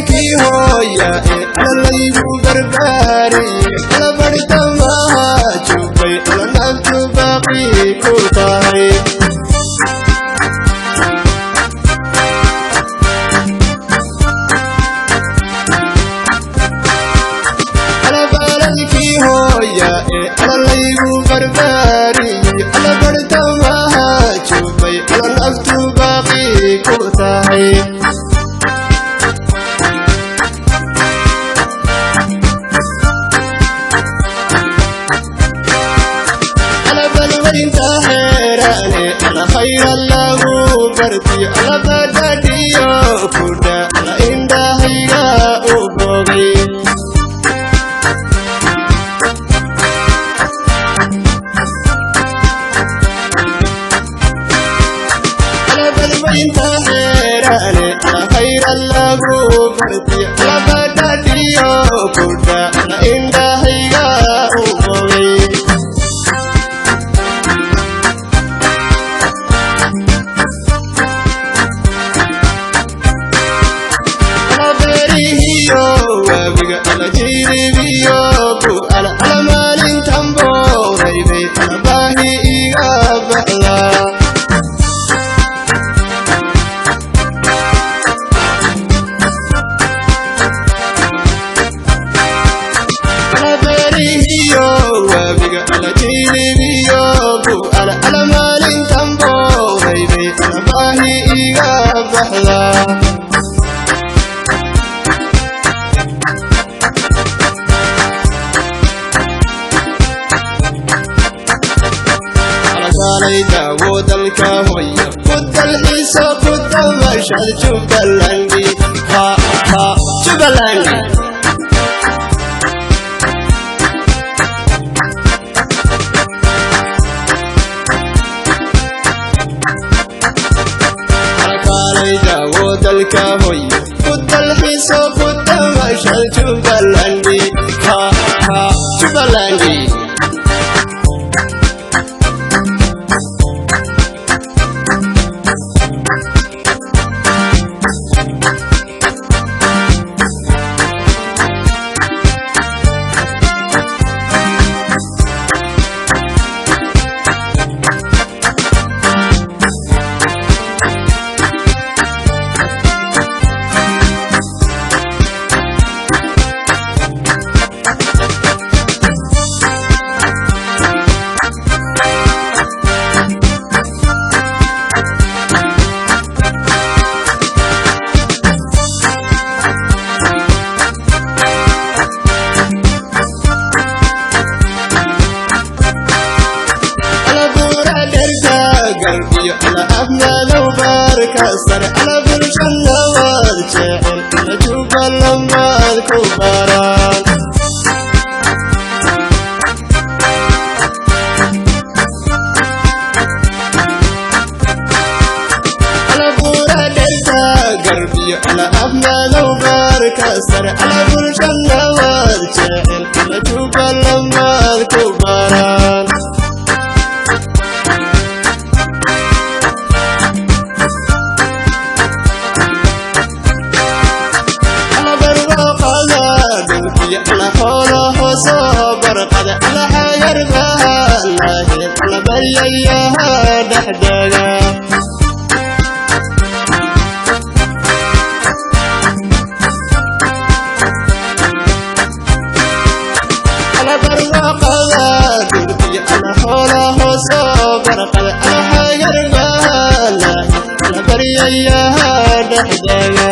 Baladkii hooya ee alalaygu barbaariyey, ala bartamaha jubbay, ala naftu baaqi ku tahay. Ala baladkii hooya ee alalaygu barbaariyey, ala bartamaha jubbay, ala naftu baaqi ku tahay. Ala balweynta xeeraane, ala khayra lagu bartiyo, ala badhadhiyo kudha, ala indhahayga u bogay. Ala balweynta xeeraane, ala khayra lagu bartiyo, ala badhadhiyo kudha, ala indhahayga u bogay. Ala beerihiyo waabiga, ala jiribiyo bu'ala, ala maalintan boodaybay, ala baahi iga baxdaa. Ala beerihiyo waabiga, ala jiribiyo bu'ala, ala maalintan boodaybay, ala baahi iga baxdaa. Alakaalay daawo dalka hooya, ku dalxiiso, ku damashad Jubbalandi, ha ha Jubbalandi. Alakaalay daawo dalka hooya, ku dalxiiso, ku damashad Jubbalandi, ha ha Jubbalandi. Ala buura dherta galbiyo, ala afmadow baarka sare, ala bulshana waad jecel, ala Jubbaland ku baraan. Ala buura dherta galbiyo, ala afmadow baarka sare, ala bulshana waad jecel, ala Jubbaland ku baraan. Ala barwaaqada dhulkiyo, ala xoolo hoosoo barqada, ala xagarbaha lahayd, ala baryayaha dhexdega. Ala barwaaqada dhulkiyo, ala xoolo hoosoo barqada, ala xagarbaha lahayd, ala baryayaha dhexdega.